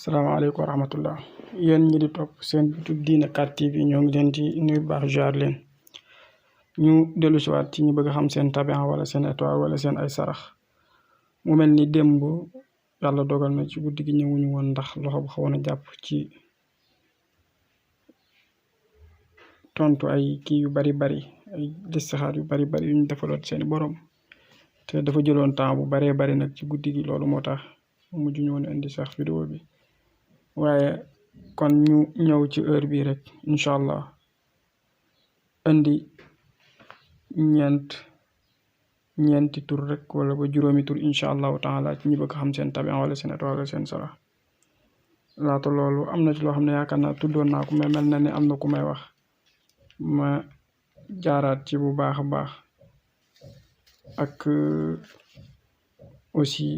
salaamaaleykum wa rahmatullah yéen ñi di topp seen YouTube Diine 4 TV ñoo ngi leen di nuyu baax jaar leen ñu dellu si waat ci ñu bëgg a xam seen tabian wala seen étoile wala seen ay sarax mu mel ni démb yàlla dogal na ci guddi gi ñëwuñu woon ndax loxo bu xawoon a jàpp ci tontu ay kii yu bari ay listixaar yu bari yu ñu defaloon seeni borom te dafa jëloon temps bu baree bari nag ci guddi gi loolu moo tax mujj ñu woon indi sax vidéo bi waaye kon ñu ñëw ci heure bii rek incha allah indi ñeenti tur rek wala ba juróomi tur incha allahu taala ci ñi bëgg xam seen tabian wala seen étoile wala seen sarax laata loolu am na ci loo xam ne yaakaar naa tuddoon naa ko mais mel na ne am na ku may wax ma jaaraat ci bu baax a baax ak aussi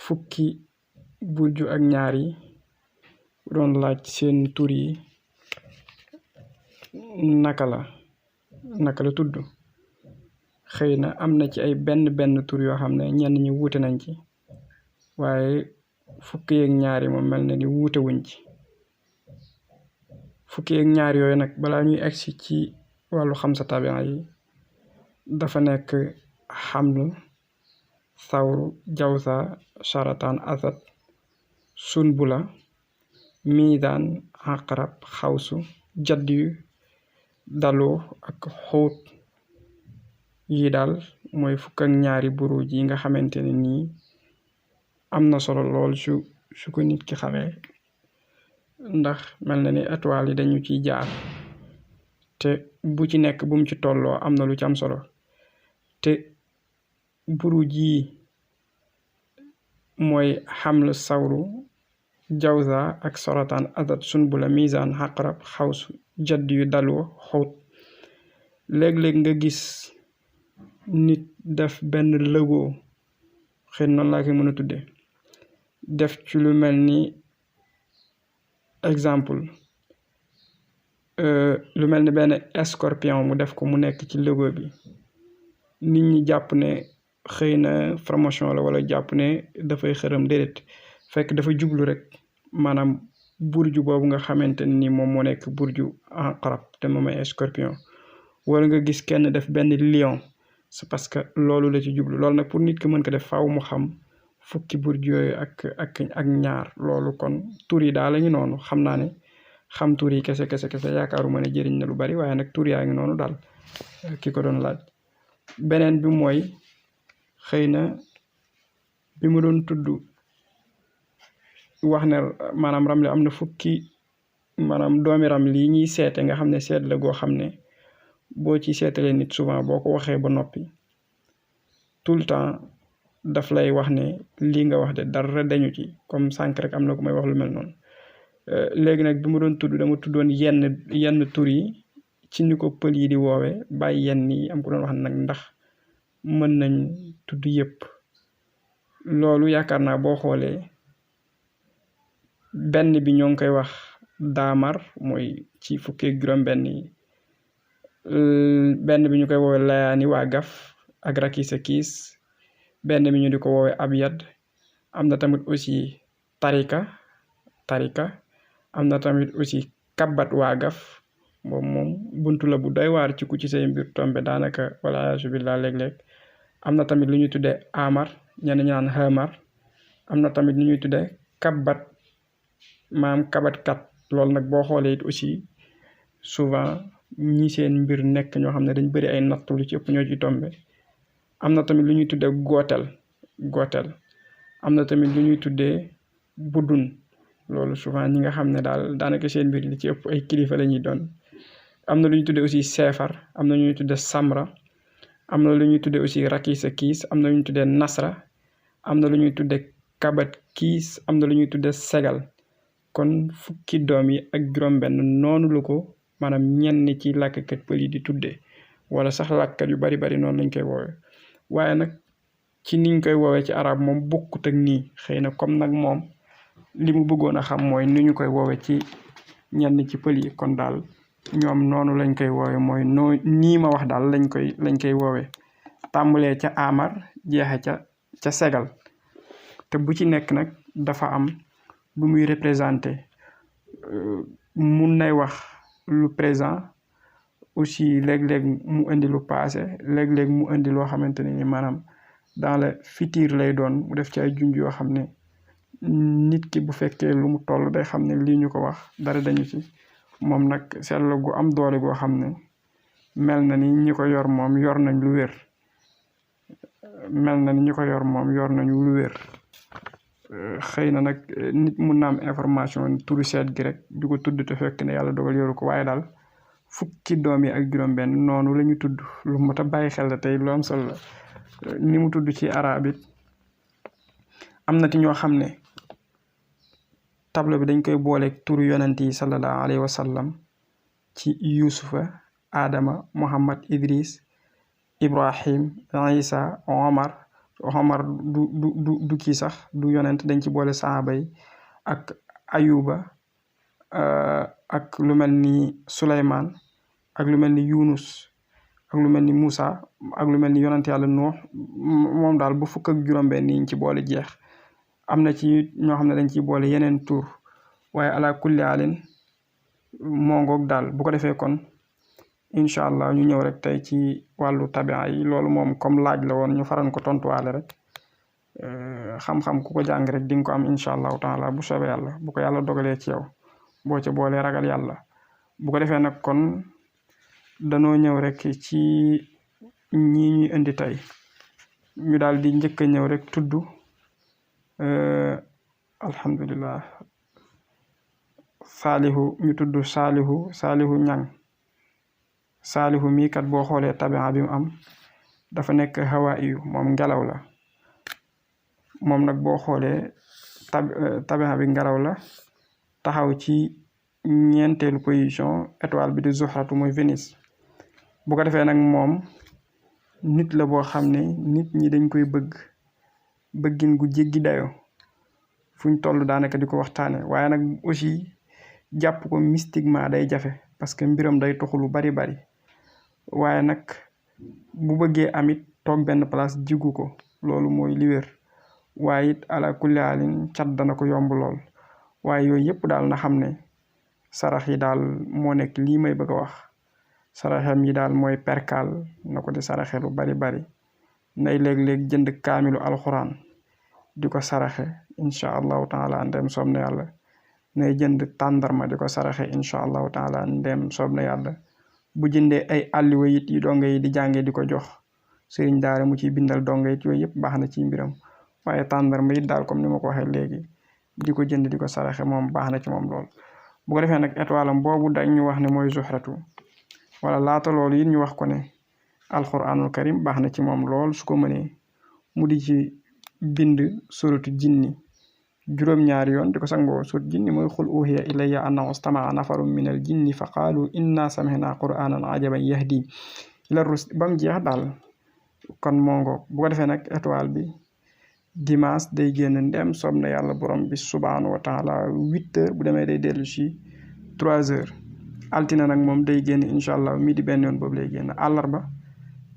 fukki burju ak ñaar yi doon laaj seen tur yi naka la tudd xëy na am na ci ay benn tur yoo xam ne ñenn ñi wuute nañ ci waaye fukki ak ñaar yi moom mel na ni wuute wuñ ci fukki ak ñaar yooyu nag balaa ñuy egsi ci wàllu xam sa tabian yi dafa nekk xamlu sawru jawsa sarataan asad sunbula miidaan aqrab xawsu jadyu daloo ak xóot yi daal mooy fukk ak ñaari buruj yi nga xamante ne nii am na solo lool su ko nit ki xamee ndax mel na ni étoile yi dañu ciy jaar te bu ci nekk bu mu ci tolloo am na lu ci am solo te buruj yi mooy xamlu sawru jawza ak sorotaan adat sunbula misaan xaqarab xawsu jadd yu daloo xóot léeg-léeg nga gis nit def benn lëgo xëy noonu laa koy mën a tudde def ci lu mel ni exemple lu mel ni benn scorpion mu def ko mu nekk ci logo bi nit ñi jàpp ne xëy na promotion la wala jàpp ne dafay xërëm déedéet fekk dafa jublu rek maanaam burju boobu nga xamante ni moom moo nekk burju aqrab te moom ay scorpion wala nga gis kenn def benn lion c'est parce que loolu la ci jublu loolu nag pour nit ki mën ko def faaw mu xam fukki burju yooyu ak ñaar loolu kon tur yi daal la ñu noonu xam naa ne xam tur yi kese yaakaaruma ne jëriñ na lu bari waaye nag tur yaa ngi noonu daal ki ko doon laaj beneen bi mooy xëy na bi mu doon tudd wax ne maanaam ramli am na fukki maanaam doomi ramli yi ñuy seete nga xam ne seet la goo xam ne boo ci seetalee nit souvent boo ko waxee ba noppi tout le temps daf lay wax ne lii nga wax de dara dañu ci comme sànq rek am na ku may wax lu mel noonu léegi nag bi mu doon tudd dama tuddoon yenn tur yi ci ni ko pël yi di woowe bàyyi yenn yi am ku doon wax nag ndax mën nañ tudd yëpp loolu yaakaar naa boo xoolee benn bi ñoo ngi koy wax daamar mooy ci fukki ak juróom benn yi benn bi ñu koy woowe layaani waa gaf ak rakisa kiis benn bi ñu di ko woowe abyad am na tamit aussi tarika am na tamit aussi kabbat waa gaf moom buntu la bu doy waar ci ku ci say mbir tombe daanaka wala asubillah léeg-léeg am na tamit lu ñuy tuddee amar ñenn ñu naan xamar am na tamit lu ñuy tuddee kabbat kabatkat loolu nag boo xoolee it aussi souvent ñi seen mbir nekk ñoo xam ne dañ bëri ay nattu lu ci ëpp ñoo ci tombe am na tamit lu ñuy tuddee gootel am na tamit lu ñuy tuddee buddun loolu souvent ñi nga xam ne daal daanaka seen mbir li ci ëpp ay kilifa la ñuy doon am na lu ñuy tuddee aussi seefar am na lu ñuy tuddee samra am na lu ñuy tuddee aussi rakisa kiis am na lu ñuy tuddee nasra am na lu ñuy tuddee kabat kiis am na lu ñuy tuddee segal kon fukki doom yi ak juróom-benn noonu la ko maanaam ñenn ci làkkat pël yi di tuddee wala sax làkkat yu bari noonu lañ koy woowee waaye nag ci niñ koy woowee ci arab moom bokkut ak nii xëy na comme nag moom li mu bëggoon a xam mooy ni ñu koy woowee ci ñenn ci pël yi kon daal ñoom noonu lañ koy woowee mooy nii ma wax daal lañ koy woowee tàmbalee ca amar jeexe ca segal te bu ci nekk nag dafa am bu muy représenté mun nay wax lu présent aussi léeg-léeg mu indi lu passé léeg-léeg mu indi loo xamante ne ni maanaam dans le futur lay doon mu def ci ay junj yoo xam ne nit ki bu fekkee lu mu toll day xam ne lii ñu ko wax dara dañu ci moom nag seetlu gu am doole goo xam ne mel na ni ñi ko yor moom yor nañ lu wér mel na ni ñi ko yor moom yor nañu lu wér xëy na nag nit mun na am information turu seet gi rek di ko tudd te fekk ne yàlla dogal yoru ko waaye daal fukki doom yi ak juróom-benn noonu la ñu tudd lu mot a bàyyi xel la tey lu am solo la ni mu tudd ci arab it am na ci ñoo xam ne tableau bi dañ koy booleeg turu yonent yi sallallahu alayhi wa sallam ci yusufa adama muhammad idris ibrahim isa omar du kii sax du yonent dañ ci boole sahaaba yi ak ayuba ak lu mel ni suleymaan ak lu mel ni yunus ak lu mel ni Moussa ak lu mel ni yonent yàlla Nuux moom daal bu fukk ak juróom-benn yi ñu ci boole jeex am na ci ñoo xam ne dañ ciy boole yeneen tur waaye ala kulli alin moo ngoog daal bu ko defee kon incha allah ñu ñëw rek tey ci wàllu tabia yi loolu moom comme laaj la woon ñu faran ko tontuwaale rek xam-xam ku ko jàng rek di nga ko am incha allahu taala bu soobee yàlla bu ko yàlla dogalee ci yow boo ca boolee ragal yàlla bu ko defee nag kon danoo ñëw rek ci ñi ñuy indi tey ñu daal di njëkk a ñëw rek tudd alhamdulillah saalihu ñu tudd saalihu ñang saalihu mii kat boo xoolee tabia bi mu am dafa nekk hawa iyu moom ngelaw la moom nag boo xoolee tabia bi ngelaw la taxaw ci ñeenteelu position étoile bi di zuhratu mooy Vénus bu ko defee nag moom nit la boo xam ne nit ñi dañ koy bëggin gu jéggi dayo fuñ toll daanaka di ko waxtaane waaye nag aussi jàpp ko mystiquement day jafe parce que mbiram day toxu lu bari waaye nag bu bëggee amit toog benn place jigu ko loolu mooy li wér waaye it ala kulli haalin cat dana ko yomb lool waaye yooyu yëpp daal na xam ne sarax yi daal moo nekk lii may bëgg a wax saraxam yi daal mooy perkal na ko di saraxe lu bari nay léeg-léeg jënd kaamilu alxuraan di ko saraxe incha allahu taala ndem soob na yàlla nay jënd tàndarma di ko saraxe incha allahu taala ndem soob na yàlla bu jëndee ay àlliwa it yi donga yi di jànge di ko jox sëriñ daara mu ciy bindal donga it yooyu yëpp baax na ci mbiram waaye tàndarma it daal comme ni ma ko waxee léegi di ko jënd di ko saraxe moom baax na ci moom lool bu ko defee nag étoile am boobu dañ ñu wax ne mooy zuhratu wala laata loolu it ñu wax ko ne alquranul karim baax na ci moom lool su ko mënee mu di ci bind suratu jinni juróom-ñaari yoon di ko sangoo surat jinni mooy xul uhiya ilayya annahu istama'a nafarun minal jinni fa qaalu inna sami'na qur'anan ajaban yahdi ila rusd bam jeex daal kon mongo bu ko defee nag étoile bi dimanche day génn ndem soob na yàlla borom bi subhanahu wa taala 8h bu demee day dellu si 3h altina nag moom day génn incha allah midi benn yoon boobu lay génn àllarba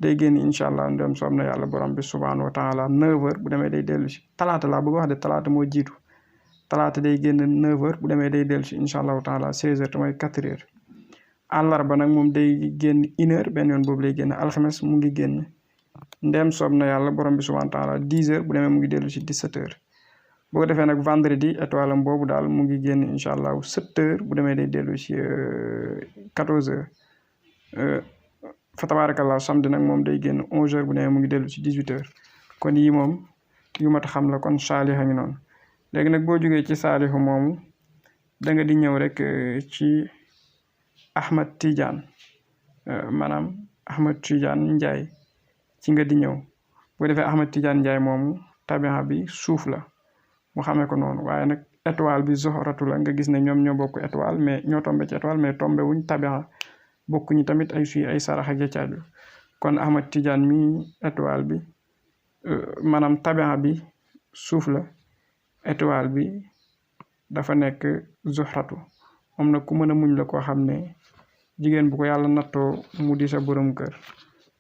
day génn incha allah ndem soob na yàlla borom bi subhanahu wa taala 9h bu demee day dellu si talaata laa bëgg wax de talaata moo jiitu talaata day génn 9h bu demee day dellu si incha allahu taala 16h te mooy 4h àllarba nag moom day génn 1h benn yoon boobu lay génn alxames mu ngi génn ndem soob na yàlla borom bi subhanahu wa taala 10h bu demee mu ngi dellu si 17h boo ko defee nag vendredi étoile am boobu daal mu ngi génn incha allah 7h bu demee day dellu si 14h fa tabarakallah samedi nag moom day génn 11h bu demee mu ngi dellu si 18h kon yii moom yu mat a xam la kon saaliha ngi noonu léegi nag boo jógee ci saalihu moomu da nga di ñëw rek ci Ahmad Tidiane maanaam Ahmad Tidiane Ndiaye ci nga di ñëw boo defee Ahmad Tidiane Ndiaye moomu tabiha bi suuf la mu xamee ko noonu waaye nag étoile bi zuhratu la nga gis ne ñoom ñoo bokk étoile mais ñoo tombé ci étoile mais tombé wuñ tabiha bokkuñu tamit ay suy ay sarax ak caaju kon Ahmad Tidiane mi étoile bi maanaam tabiha bi suuf la étoile bi dafa nekk zuhratu moom nag ku mën a muñ la koo xam ne jigéen bu ko yàlla nattoo mu di sa borom kër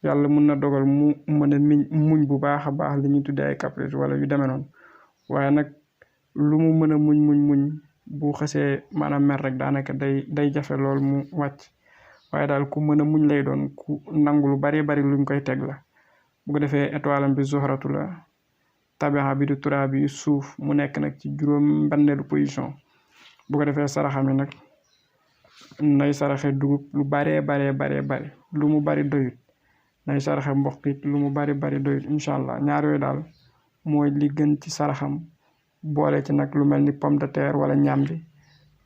yàlla mun na dogal mu mën a muñ bu baax a baax li ñuy tuddee ay caprice wala yu demee noonu waaye nag lu mu mën a muñ bu xasee maanaam mer rek daanaka day jafe lool mu wàcc waaye daal ku mën a muñ lay doon ku nangu lu bari luñ koy teg la bu ko defee étoile bi zuhratu la tabixa bi du tura bi suuf mu nekk nag ci juróom benneelu position bu ko defee saraxam yi nag nay saraxe dugub lu bari lu mu bari doyut nay saraxe mboq it lu mu bari doyut incha allah ñaar yooyu daal mooy li gën ci saraxam boole ci nag lu mel ni pomme de terre wala ñambi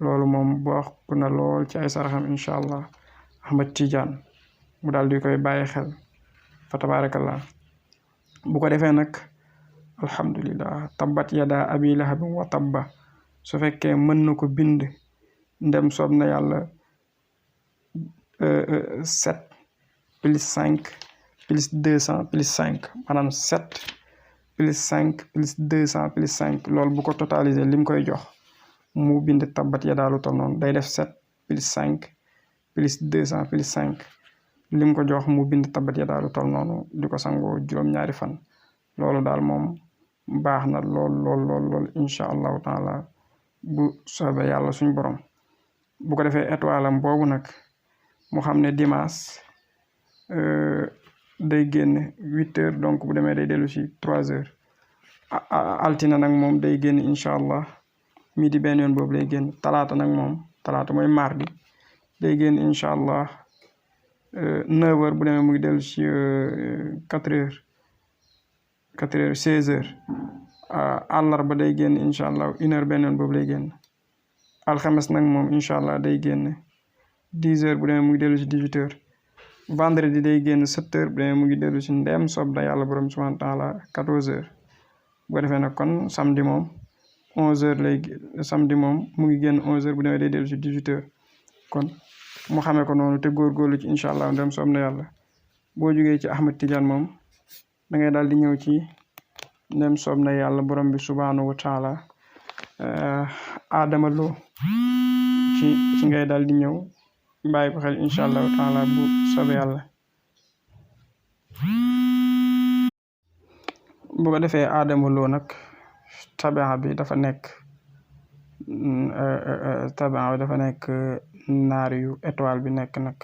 loolu moom bokk na lool ci ay saraxam incha allah Ahmad Tidiane mu daal di koy bàyyi xel fa tabarakallah bu ko defee nag alhamdulillah tabbat yada abi lahabin wa tabba su fekkee mën na ko bind ndem soob na yàlla 7 plus 5 plus 200 plus 5 maanaam 7 plus 5 plus 200 plus 5 loolu bu ko totaliser lim koy jox mu bind tabbat yada lu tol noonu day def 7 plus 5 plus 200 plus 5 lim ko jox mu bind tabbat yada lu tol noonu di ko sangoo juróom-ñaari fan loolu daal moom baax na lool incha allahu taala bu soobee yàlla suñ borom bu ko defee étoile am boobu nag mu xam ne dimanche day génn 8 heures donc bu demee day dellu si 3 heures altina nag moom day génn incha allah midi benn yoon boobu lay génn talaata nag moom talaata mooy mardi day génn incha allah 9 heures bu demee mu ngi dellu si 4 heures 16 heures àllarba day génn incha allah 1 heure benn yoon boobu lay génn alxames nag moom incha allah day génn 10 heures bu demee mu ngi dellu si 18 heures vendredi day génn 7 heures bu demee mu ngi dellu si ndeem soob da yàlla borom subhanahu wa taala 14 heures bu ko defee nag kon samedi moom 11 heures samedi moom mu ngi génn 11 heures bu demee day dellu si 18 heures kon mu xamee ko noonu te góorgóorlu ci incha allah ndeem soob na yàlla boo jógee ci Ahmad Tidiane moom da ngay daal di ñëw ci ndem soob na yàlla borom bi subhanahu wa taala Adama Lo ci ngay daal di ñëw bàyyi ko xel incha allahu taala bu soobee yàlla bu ko defee Adama Lo nag tabixa bi dafa nekk naar yu étoile bi nekk nag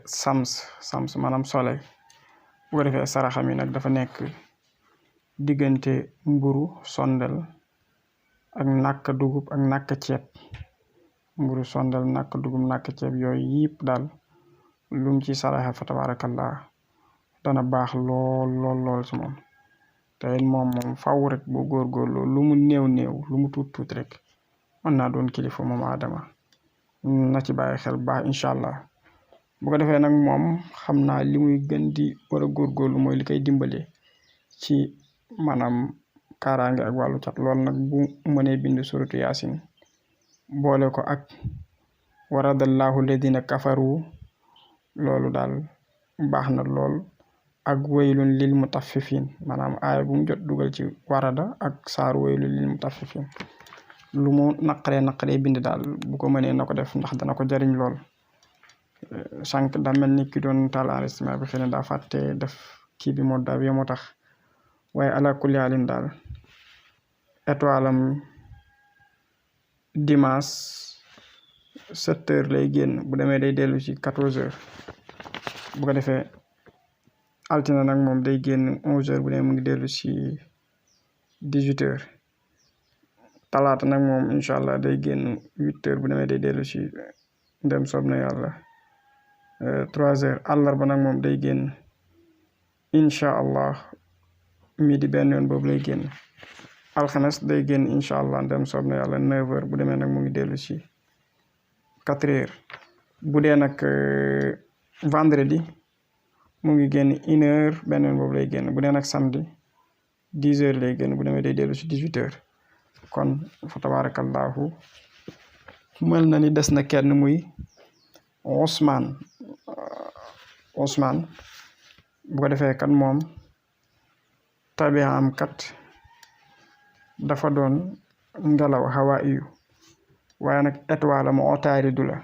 sams maanaam soleil bu ko defee saraxam yi nag dafa nekk diggante mburu sondel ak nàkk dugub ak nàkk ceeb mburu sondel nàkk dugub nàkk ceeb yooyu yëpp daal lum ci saraxe fa tabarakallah dana baax lool ci moom te moom faw rek boo góorgóorlu lu mu néew lu mu tuut rek mën naa doon kilifa moom Adama na ci bàyyi xel baax incha allah bu ko defee nag moom xam naa li muy gën di war a góorgóorlu mooy li koy dimbale ci maanaam kaaraange ak wàllu cat loolu nag bu mënee bind suratu yaasin boole ko ak waradallahu ladina kafaru loolu daal baax na lool ak waylun lil mutaffifin maanaam aaya bu mu jot dugal ci warada ak saaru waylun lil mutaffifin lu mu naqaree bind daal bu ko mënee na ko def ndax dana ko jariñ lool sànq da mel ni ki doon taal enregistrement bi xëy na daa fàtte def kii bi moo daaw moo tax waaye ala kulli halin daal étoile am dimanche 7 heures lay génn bu demee day dellu ci 14 heures bu ko defee altina nag moom day génn 11 heures bu demee mu ngi dellu ci 18 heures talaata nag moom incha allah day génn 8 heures bu demee day dellu ci ndem soob na yàlla 3 heures àllarba nag moom day génn incha allah midi benn yoon boobu lay génn alxames day génn incha allah ndem soob na yàlla 9 heures bu demee nag mu ngi dellu ci 4 heures bu dee nag vendredi mu ngi génn 1 heure benn yoon boobu lay génn bu dee nag samedi 10 heures lay génn bu demee day dellu ci 18 heures kon fa tabarakallahu mel na ni des na kenn muy Ousmane bu ko defee kat moom tabi'am kat dafa doon ngelaw hawa iyu waaye nag étoile ma otaari du la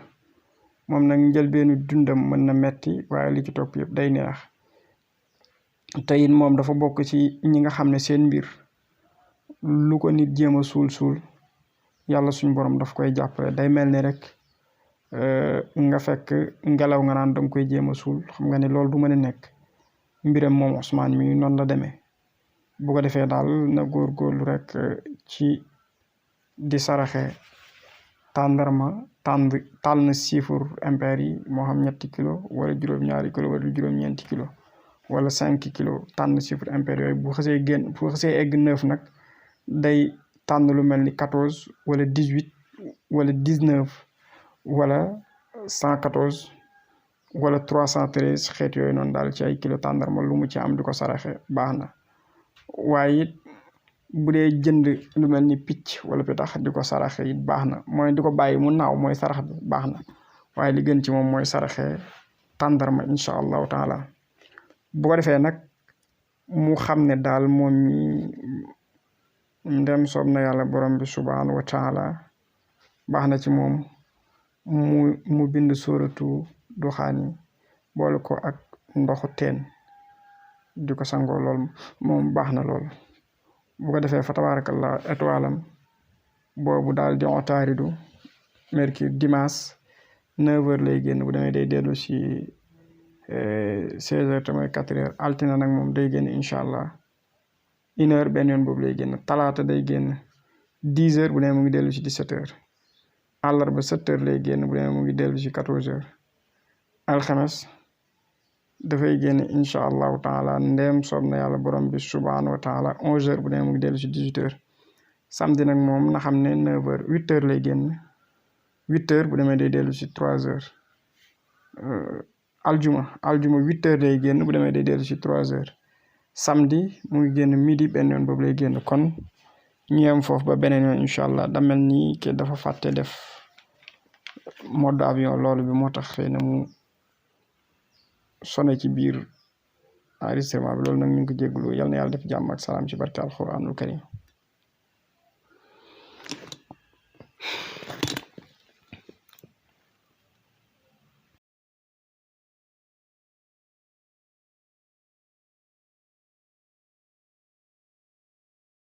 moom nag njëlbeenu dundam mën na metti waaye li ci topp yëpp day neex te it moom dafa bokk ci ñi nga xam ne seen mbir lu ko nit jéem a suul yàlla suñ borom daf koy jàppale. Day mel ni rek nga fekk ngelaw nga naan danga koy jéem a suul, xam nga ne loolu du mën a nekk. Mbiram moom Ousmane mi noonu la demee. bu ko defee daal na góorgóorlu rek ci di saraxe tàndarma tànn chiffre impair yi, moo xam 3 kilo wala juróom-ñaari kilo wala juróom-ñeenti kilo wala 5 kilo. Tànn chiffre impair yooyu bu xasee egg 9 nag day tànn lu mel ni 14 wala 18 wala 19 wala 114 wala 313 xeet yooyu noonu daal ci ay kilo tàndarma lu mu ci am di ko saraxe baax na. waaye it bu dee jënd lu mel ni picc wala pitax di ko saraxe it baax na, mooy di ko bàyyi mu naaw mooy sarax bi baax na, waaye li gën ci moom mooy saraxe tàndarma incha allahu taala. bu ko defee nag mu xam ne daal moom mi ndem soob na yàlla borom bi subhanahu wa taala baax na ci moom mu bind sóoratu duxaani boole ko ak ndoxu teen di ko sangoo lool moom baax na lool. bu ko defee fa tabarakallah étoilam boobu daal di otaaridu mercure dimanche 9h lay génn, bu demee day dellu si 16h te mooy 4h. altine nag moom day génn incha allah 1h benn yoon boobu lay génn. talaata day génn 10h bu demee mu ngi dellu si 17h. àllarba 7h lay génn, bu demee mu ngi dellu si 14h. alxames dafay génn incha allahu taala ndéem soob na yàlla borom bi subhanahu wa taala 11h bu demee mu ngi dellu si 18h. samedi nag moom na xam ne 9h 8h lay génn, 8h bu demee day dellu si 3h. aljuma 8h lay génn, bu demee day dellu si 3h. samedi mu ngi génn midi benn yoon boobu lay génn. kon ñu yem foofu ba beneen yoon incha allah. da mel ni ke dafa fàtte def mode avion, loolu bi moo tax xëy na mu sone ci biir enregistrement bi. loolu nag ñu ngi ko jégalu. yal na yàlla def jàmm ak salaam ci barke alquranul karim.